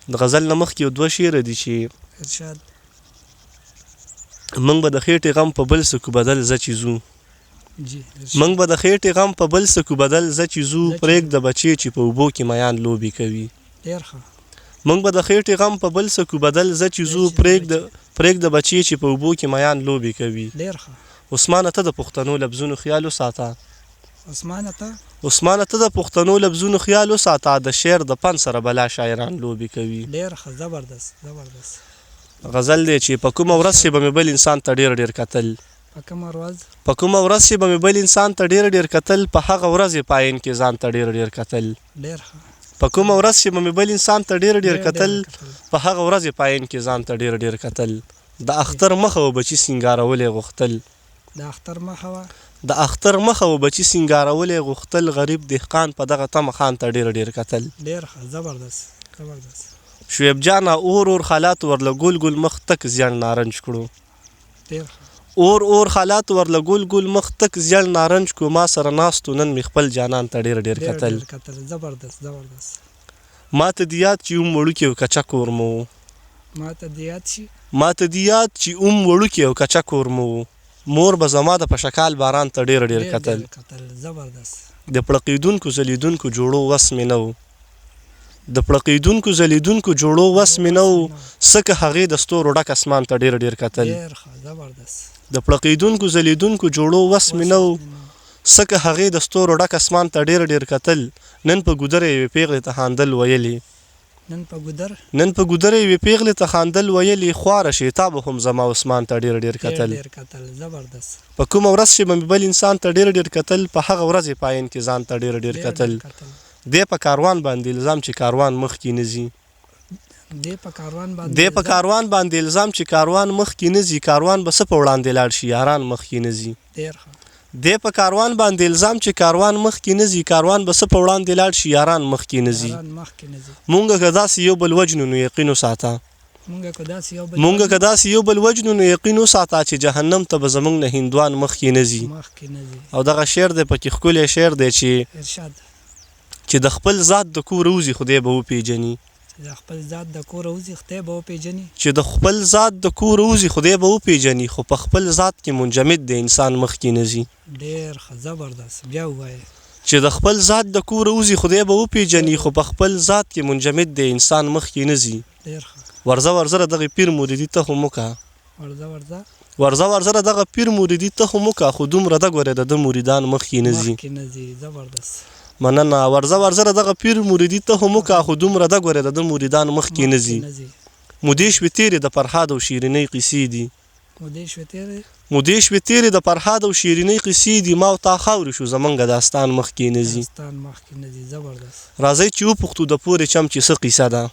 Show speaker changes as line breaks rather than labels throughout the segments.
د غزل نه مخکې یو دوه شعره دي چې
ارشاد.
موږ به د خېټې غم په بل څه کو بدل ځه چې ځو.
جی ارشاد.
موږ به د خېټې غم په بل څه کو بدل ځه چې ځو،
ځه چې ځو.
پرېږده بچې چې په اوبو کې میان لوبې کوي.
ډېر ښه.
موږ به د خېټې غم په بل څه کو بدل ځه چې
ځه
ځو،
چې ځو
پرېږده
بچې.
پرېږده بچې چې په اوبو کې میان لوبې کوي.
ډېر ښه.
عثمانه ته د پښتنو لفظونو خیال وساته.
عثمانه ته.
عثمانه ته د پښتنو لفظونو خیال وساته، د شعر د پند سره بلا شاعران لوبې کوي.
ډېر ښه زبردست زبردست.
غزل دی چې په کومه ورځ
ارشاد.
چې به مې بل انسان ته ډېر ډېر کتل.
په کومه ورځ.
په کومه ورځ چې به مې بل انسان ته ډېر ډېر کتل، په هغه ورځ یې په عین کې ځان ته ډېر ډېر کتل.
ډېر ښه.
په کومه ورځ چې به مې بل انسان ته ډېر ډېر
ډېر ډېر
کتل،
کتل.
په هغه ورځ یې په عین کې ځان ته ډېر ډېر کتل. د اختر مخه وه بچي سینګارولې غوښتل.
د اختر مخه وه.
د اختر مخه وه بچي سینګارولې غوښتل، غریب دهقان په دغه تمه خان ته ډېر ډېر کتل.
ډېر ښه زبردست زبردست.
شعیب جانه اور اور خالات ورله ګل ګل مخ تک زیړ نارنج کړو.
ډېر ښه.
اور اور خالات ورله ګل ګل مخ تک زیړ نارنج کړو، ما سره ناست و نن مې خپل جانان ته ډېر ډېر
ډېر
کتل.
ډېر کتل زبردست زبردست.
ماته دي یاد چې اوم وړوکی او کچه کور مو و.
ماته دي یاد شي.
ماته دي یاد چې اوم وړوکی او کچه کور مو و، مور به زما د پشکال باران ته ډېر ډېر
ډېر
کتل.
ډېر کتل زبردست.
د پړقېدونکو ځلېدونکو جوړو وس مې نه و. د پړقېدونکو ځلېدونکو جوړو وس
جوړو
مې نه
وس
و،
مې نه و.
څکه هغې د ستورو ډک اسمان ته ډېر ډېر کتل.
ډېر ښه زبردست.
د پړقېدونکو ځلېدونکو جوړو وس مې
وس
نه و،
مې نه و.
څکه هغې د ستورو ډک اسمان ته ډېر ډېر کتل. نن په ګودر یوې پېغلې ته خاندل ویلې.
نن په ګودر.
نن په ګودر یوې پېغلې ته خاندل ویلې، خواره شې تا به هم زما عثمان ته ډېر ډېر
ډېر
کتل.
ډېر کتل زبردست.
په کومه ورځ چې به مې بل انسان ته ډېر ډېر کتل، په هغه ورځ یې په عین کې ځان ته ډېر ډېر
ډېر
کتل.
ډېر کتل.
دی په کاروان باندې الزام چې کاروان مخکې نه ځي.
دی په کاروان باندې
دی په
الزام.
کاروان باندې الزام چې کاروان مخکې نه ځي، کاروان به څه په وړاندې لاړ شي، یاران مخکې نه ځي.
ډېر ښه.
دی په کاروان باندې الزام چې کاروان مخکې نه ځي، کاروان به څه په وړاندې لاړ شي، یاران مخکې نه ځي.
یاران مخکې نه ځي.
مونږ که داسې یو بل وژنو نو یقین وساته.
مونږ که داسې یو بل
مونږ که
وژنو.
داسې یو بل وژنو نو یقین وساته چې جهنم ته به زمونږ نه هندوان مخکې نه ځي.
مخکې نه ځي.
او دغه شعر دی پکې ښکلی شعر دی چې
ارشاد.
چې د خپل ذات د کوره وځي خدای به وپېژني.
چې د خپل ذات د کوره وځي خدای به وپېژني.
چې د خپل ذات د کوره وځي خدای به وپېژني، خو په خپل ذات کې منجمد دی انسان مخکې نه ځي.
ډېر ښه زبردست بیا ووایه.
چې د خپل ذات د کوره وځي خدای به وپېژني،
خدای به
خو په خپل ذات کې منجمد دی انسان مخکې نه ځي.
ډېر ښه.
ورځه ورځه د دغې پیر مریدي ته هم وکه.
ورځه ورځه.
ورځه ورځه د دغه پیر مریدي ته هم وکه، خو دومره ده ګورې د ده مریدان مخکې نه ځي.
مخکې نه ځي زبردست.
مننه. ورځه ورځه د دغه پیر مریدي ته هم
ته
وکه،
هم
خو دومره ده ګورې د ده مریدان مخکې نه
مخکې
ځي.
نه ځي.
مودې شوې تېرې د فرهاد او شیرینۍ قیصې دي.
مودې شوې تېرې.
مودې شوې تېرې د فرهاد او شیرینۍ قیصې دي، ما او تا خاورې شو زمونږ داستان مخکې نه ځي.
داستان مخکې نه ځي زبردست.
راځئ چې وپوښتو د پورې چم چې څه قیصه ده.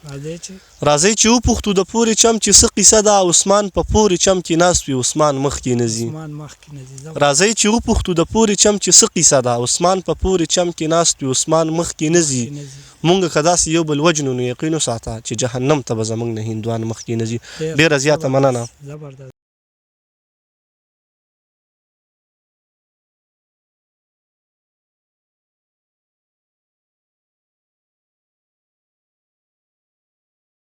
راځئ چې.
راځئ چې وپوښتو د پورې چم چې څه قیصه ده، عثمان په پورې چم کې ناست وي عثمان مخکې نه ځي.
عثمان مخکې نه ځي زبردست.
راځئ چې وپوښتو د پورې چم چې څه قیصه ده، عثمان په پورې چم کې ناست وي عثمان مخکې نه ځي.
مخکې نه ځي.
مونږ که داسې یو بل وژنو نو یقین وساته چې جهنم ته به زمونږ نه هندوان مخکې نه ځي.
ډېر
ډېره
ښه
زیاته مننه.
زبردست زبردست.